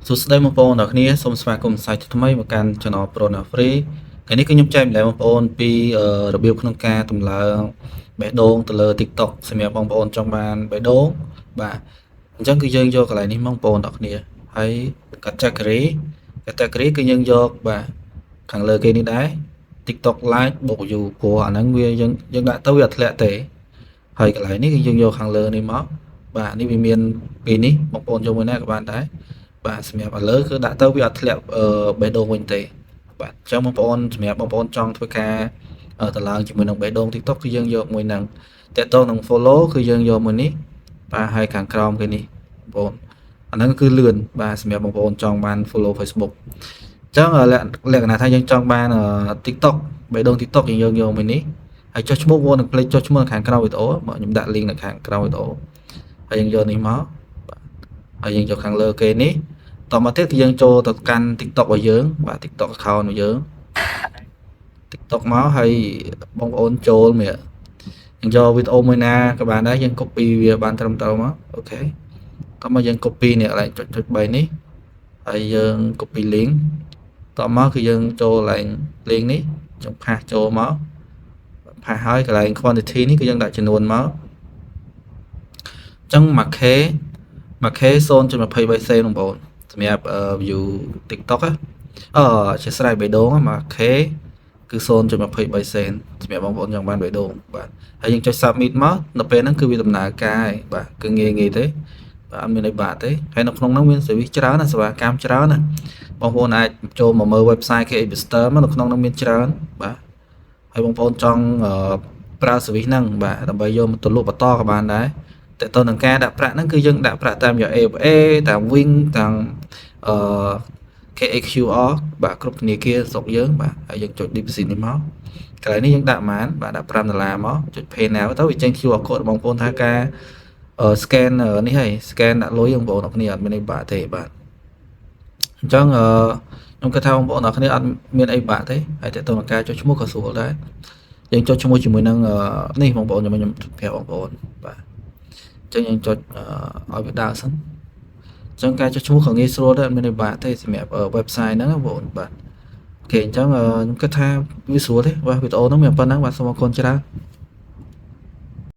សួស្តីបងប្អូនទាំងគ្នាសូមស្វាគមន៍សាជាថ្មីមកកាន់ Channel Pro Na Free ថ្ងៃនេះគឺខ្ញុំចែករំលែកបងប្អូនពីរបៀបក្នុងការតម្លើងបេះដូងទៅលើ TikTok សម្រាប់បងប្អូនចង់បានបេះដូងបាទអញ្ចឹងគឺយើងយកកន្លែងនេះមកបងប្អូនទាំងគ្នាហើយ category category គឺយើងយកបាទខាងលើគេនេះដែរ TikTok like បូក view ព្រោះអាហ្នឹងវាយើងយើងដាក់ទៅវាអត់ធ្លាក់ទេហើយកន្លែងនេះគឺយើងយកខាងលើនេះមកបាទនេះវាមានពីរនេះបងប្អូនយកមួយណាក៏បានដែរបាទសម្រាប់ឥឡូវគឺដាក់ទៅវាអត់ធ្លាក់បេះដូងវិញទេបាទអញ្ចឹងបងប្អូនសម្រាប់បងប្អូនចង់ធ្វើការតម្លើងជាមួយនឹងបេះដូង TikTok គឺយើងយកមួយហ្នឹងតកតងនឹង follow គឺយើងយកមួយនេះបាទហើយខាងក្រោមគេនេះបងប្អូនអាហ្នឹងគឺលឿនបាទសម្រាប់បងប្អូនចង់បាន follow Facebook អញ្ចឹងលក្ខណៈថាយើងចង់បាន TikTok បេះដូង TikTok យើងយកយកមួយនេះហើយចុះឈ្មោះបងនឹងភ្លេចចុះឈ្មោះនៅខាងក្រោមវីដេអូបាទខ្ញុំដាក់ link នៅខាងក្រោមវីដេអូហើយយើងយកនេះមកបាទហើយយើងយកខាងលើគេនេះតមកទៀតគឺយើងចូលទៅកាន់ TikTok របស់យើងបាទ TikTok account របស់យើង TikTok មកហើយបងប្អូនចូលមកយើងយកវីដេអូមួយណាក៏បានដែរយើង copy វាបានត្រឹមត្រូវមក OK តមកយើង copy នេះកន្លែងចុចចុច3នេះហើយយើង copy link តមកគឺយើងចូលកន្លែង link នេះយើង paste ចូលមក paste ហើយកន្លែង quantity នេះគឺយើងដាក់ចំនួនមកអញ្ចឹង 1K 1K 0.23សេនបងប្អូនសម្រាប់ view TikTok អឺអធិស្ឋានបេះដូង 1K គឺ0.23សេនសម្រាប់បងប្អូនចង់បានបេះដូងបាទហើយយើងចុច submit មកនៅពេលហ្នឹងគឺវាដំណើរការហើយបាទគឺងាយងាយទេបាទអត់មានអីបាក់ទេហើយនៅក្នុងហ្នឹងមាន service ច្រើនណាសេវាកម្មច្រើនណាបងប្អូនអាចចូលមកមើល website KH Booster មកនៅក្នុងហ្នឹងមានច្រើនបាទហើយបងប្អូនចង់ប្រើ service ហ្នឹងបាទដើម្បីយកមកទៅលក់បន្តក៏បានដែរ តើតើនឹងការដាក់ប្រាក់ហ្នឹងគឺយើងដាក់ប្រាក់តាមរយៈ ABA តាម Wing តាមអឺ KHQR បាទគ្រប់ធនាគារស្រុកយើងបាទហើយយើងចុច deposit នេះមកកន្លែងនេះយើងដាក់ប៉ុន្មានបាទដាក់5ដុល្លារមកចុច pay now ទៅវាចេញ QR code បងប្អូនថាការ scan នេះហើយ scan ដាក់លុយបងប្អូនអរគ្នាអត់មានអីបាក់ទេបាទអញ្ចឹងអឺខ្ញុំគិតថាបងប្អូនអរគ្នាអត់មានអីបាក់ទេហើយតើតើនឹងការចុចឈ្មោះក៏ស្រួលដែរយើងចុចឈ្មោះជាមួយនឹងនេះបងប្អូនខ្ញុំខ្ញុំប្រាប់បងប្អូនបាទអញ្ចឹងយើងចុចឲ្យវាដើរសិនអញ្ចឹងការចុចឈ្មោះក៏ងាយស្រួលដែរអត់មានអីបាក់ទេសម្រាប់ website ហ្នឹងបងប្អូនបាទ OK អញ្ចឹងខ្ញុំគិតថាវាស្រួលទេបាទវីដេអូហ្នឹងមានប៉ុណ្ណឹងបាទសូមអរគុណច្រើន។